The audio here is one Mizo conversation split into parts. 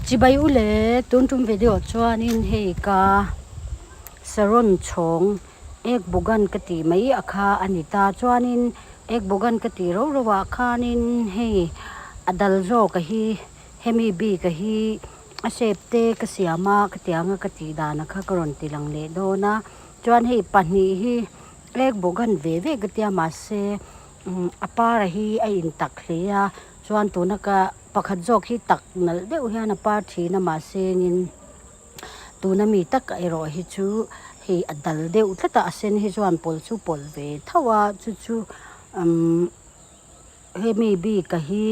Chibai u le, tun tum video chuanin hei ka saron chhawng ek bugan ka tih mai a kha a ni ta. Chuanin ek bugan ka tih ro ro ah khanin hei a dal zawk a hi hemi bik a hi a shape te ka siam a ka tiang a ka tih dan a kha ka rawn ti lang leh dawn a. Chuan hei pahnih hi ek bugan ve ve ka tia mahse a par a hi a in tak hle a chuan tuna ka pakhat zawk hi tak nalh deuh hian a par thin a mahsengin tuna mi tak erawh hi chu hei a dal deuh tlat a a sen hi chuan pawlh chu pawlh ve tho a chu chu umm hemi bik a hi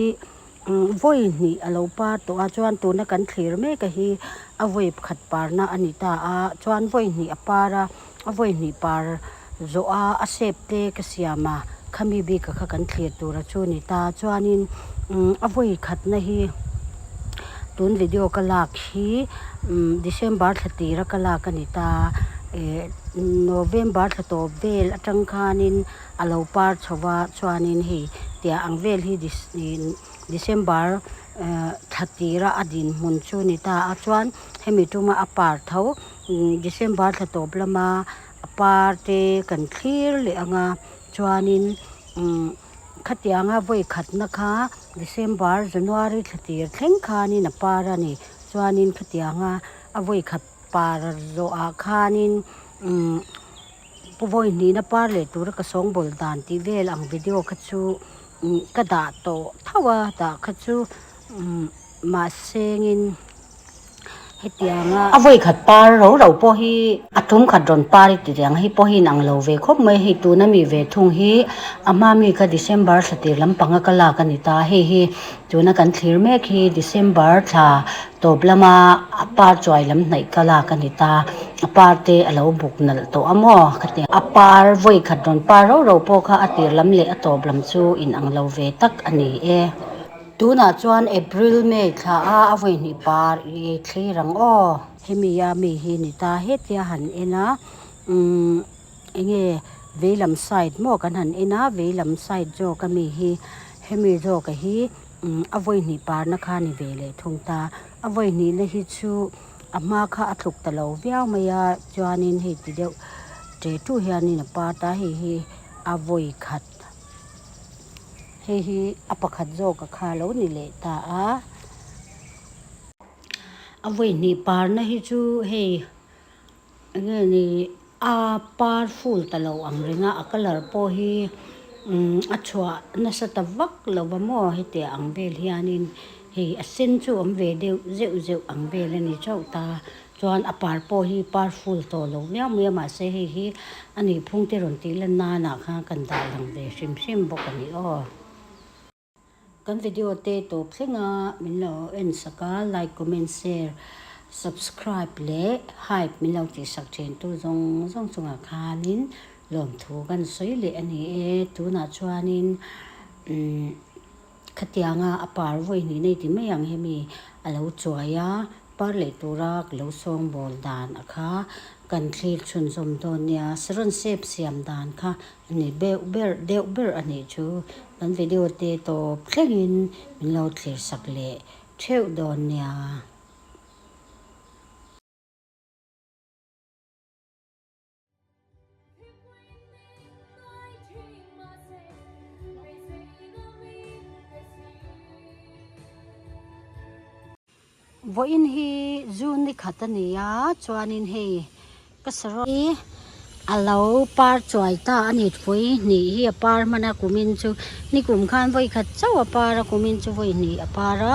vawi hnih a lo par tawh a chuan tuna kan thlir mek a hi a vawi khat parna a ni ta a chuan vawi hnih a par a a vawi hnih par zawh a a shape te ka siam a khami bik a kha kan thlir tur a chu ni ta chuanin umm a vawi khatna hi tun video ka lak hi umm December thla tira ka lak a ni ta eh November thla tawp vel atang khanin a lo par chho va chuanin hei tiah ang vel hi December eh thla tira a dinhmun chu ni ta a chuan hemi tuma a par tho December thla tawp lama a par te kan thlir leh ang a chuanin umm khatianga vawi khatna kha December January thla tir thleng khanin a par a ni chuanin khatianga a vawi khat par zawh ah khanin umm Pu vawi hnihna par leh tura ka sawngbawl dan tih vel ang video kha chu ka dah tawh tho a, dah kha chu mahsengin hetianga A vawi khat par ro ro pawh hi a tum khat rawn par i ti reng hi pawh hi inang lo ve khawp mai hei tuna mi ve thung hi a hma mi kha December thla tir lampanga ka lak a ni ta hei hi tuna kan thlir mek hi December thla Tawp lama a par chuai lam hnaih ka lak a ni ta, a par te a lo buk nalh tawh a maw ka ti. A par vawi khat rawn par rau rau pawh kha a tir lam leh a tawp lam chu in ang lo ve tak a ni e. Tunah chuan April, May thla a a vawi hnih par i thlir ang aw. Hemi a mi hi ni ta hetia han en a, umm enge veilam side maw kan han en a, veilam side zawk a mi hi hemi zawk a hi. A vawi hnih parna kha ni ve leh thung ta. A vawi hnihna hi chu a hma kha a tluk ta lo viau mai a, chuanin hei ti deuh ṭe ṭuh hianin a par ta hei hi a vawi khat hei hi a pakhat zawk a kha lo ni leh ta a. A vawi hnih parna hi chu hei Enge ni a par full ta lo ang reng a, a colour pawh hi umm a chhuah nasa ta vak lo va maw hetiang ang vel hianin hei a sen chu awm ve deuh zeuh zeuh ang vel a ni chauh ta chuan a par pawh hi par full tawh lo viau mai a mahse hei hi a nih phung te rawn tih lan nanah khan kan dah lang ve hrim hrim bawk a ni aw. Kan video te tawp thleng a min lo en sak a, like, comment, share, subscribe leh hype min lo tih sak thin tu zawng zawng chungah khanin lawmthu kan sawi leh a ni e. Tunah chuanin umm khatianga a par vawi hnih nei ti mai ang hemi a lo chuai a. Par leh tura ka lo sawngbawl dan a kha kan thlir chhunzawm dawn nia. Saron sep siam dan kha a ni beuh ber deuh ber a nih chu. Kan video te tawp thlengin min lo thlir sak leh theuh dawn nia. Vawiin hi June ni khat a ni a chuanin hei ka sarawt hi a lo par chuai ta a ni vawi hnih hi a par hman a kumin chu nikum khan vawi khat chauh a par a kumin chu vawi hnih a par a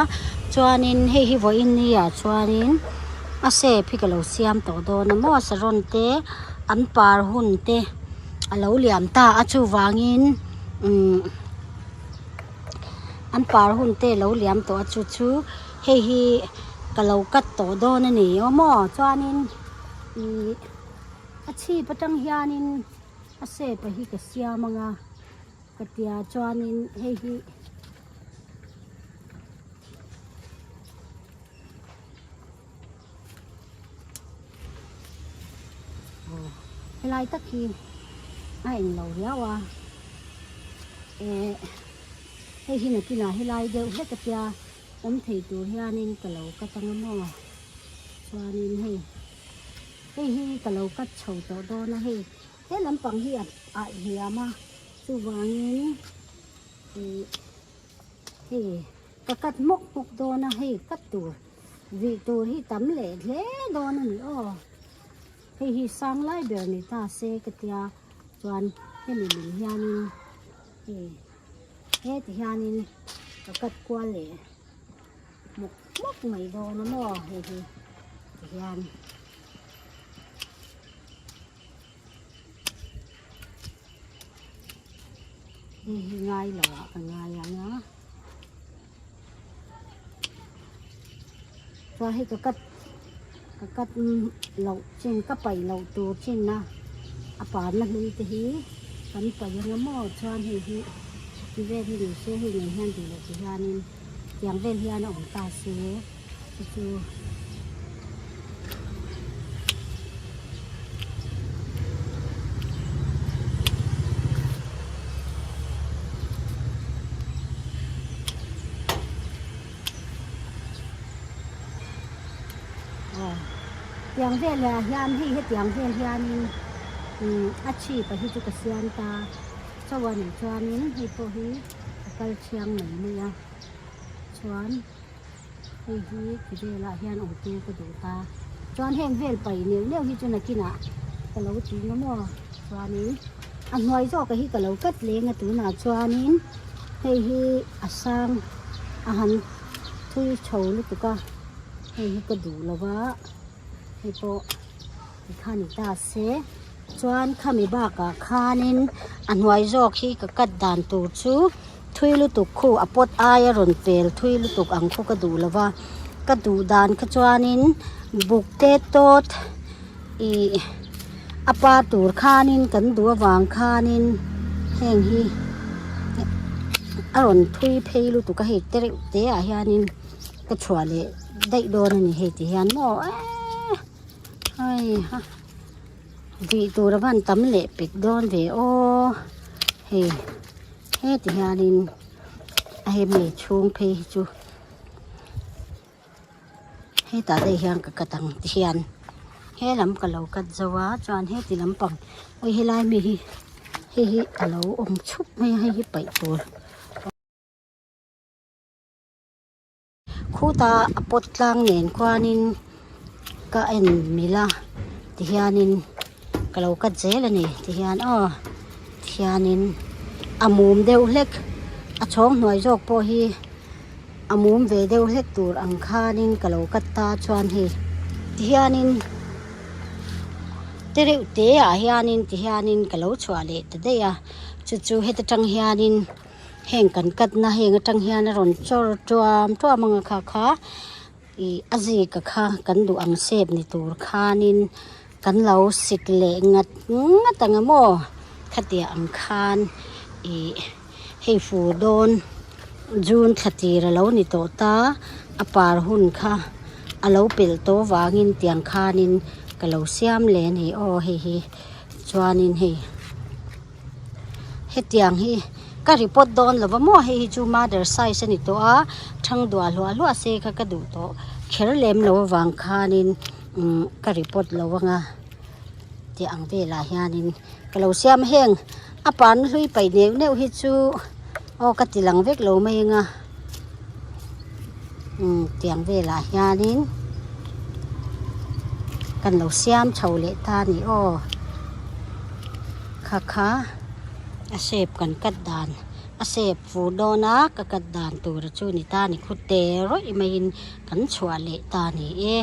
chuanin hei hi vawiin ni ah chuanin a shape hi ka lo siam tawh dawn a maw saron te an par hun te a lo liam ta a chuvangin umm an par hun te a lo liam tawh a chu chu hei hi ka lo cut tawh dawn a ni aw maw chuanin ihh a chhip atang hianin a shape hi ka siam ang a ka tia chuanin hei hi. Helai tak hi a eng lo riau a eh hei hi nakinah helai deuh hlek a tia. Awm thei tur hianin ka lo cut anga maw? Chuanin hei, hei hi ka lo cut chho tawh dawn a hei, he lampang hi a ah hiam a, chuvangin ih hei ka cut hmawk hmawk dawn a hei cut tur vih tur hi tam leh hle dawn a ni aw. Hei hi sang lai ber ni ta se ka tia chuan hemi min hianin hei. Heti hianin ka cut kual leh hmawk hmawk mai dawn a maw hei hi ti hian. Hei hi ngai lo ah ka ngai ang a. Chuan hei ka cut ka cut loh chin ka paih loh tur chin a a parna hlui te hi kan paih anga maw chuan hei hi ti vel hi ni se hei nen hian duh loh ti hianin tiang vel hian a awm ta se chu chu. Aw tiang velah hian hei hetiang vel hianin umm a chhip a hi chu ka siam ta chauh a nih chuanin hei pawh hi a kal thiang mai mai a chuan. Hei hi ti velah hian awm tir ka duh ta. Chuan heng vel paih neuh neuh hi chu nakinah ka lo ti nga maw. Chuanin a hnuai zawkah hi ka lo cut leng a tunah chuanin hei hi a sang a han thui chho lutuk a, hei hi ka duh lo va hei pawh. Tikha ni ta se chuan khami bakah khanin a hnuai zawk hi ka cut dan tur chu thui lutuk khu a pot aia rawn pel thui lutuk ang khu ka duh lo va ka duh dan kha chuanin buk te tawt ih a pa tur khanin kan duh avang khanin heng hi a rawn thui phei lutuk a hei te reuh te ah hianin ka chhuah leh daih dawn a ni hei ti hian maw eee. Hei ha vih tur a van tam leh pek dawn ve aw hei heti hianin a hemi chhung phei hi chu hetah te hian ka cut ang ti hian he lam ka lo cut zo a chuan heti lampang awi helai mi hi hei hi a lo awm chhup mai a hei hi paih tur. Khuta a pawt tlang nen khuanin ka en mil a tihianin ka lo cut zel a ni tihian aw tihianin a mum deuh hlek a chhawng hnuai zawk pawh hi a mum ve deuh hlek tur ang khanin ka lo cut ta chuan hei tihianin te reuh te ah hianin tihianin ka lo chhuah leh ta daih a chu chu heta tang hianin. Heng kan katna heng atang hian a rawn chawr tuam tuam ang a kha kha ih a zika kha kan duh ang sep ni tur khanin kan lo sik leh ngat ngat ang a maw khatiang ang khan ih hei fur dawn June thla tir a lo ni tawh ta a par hun kha a lo pelh tawh vangin tiang khanin ka lo siam leh a ni aw hei hi chuanin hei. Hetiang hi ka report dawn lo va maw hei hi chu mother size a ni tawh a thang duah hluah hluah se kha ka duh tawh kher lem lo avang khanin umm ka report lo anga tih ang velah hianin ka lo siam a heng a pan hlui paih neuh neuh hi chu aw ka ti lang vek lo mai anga umm tiang velah hianin kan lo siam chho leh ta a ni aw. Kha kha a shape kan cut dan a shape fur dawn a ka cut dan tur chu ni ta ni khute rawih maiin kan chhuah leh ta a ni e.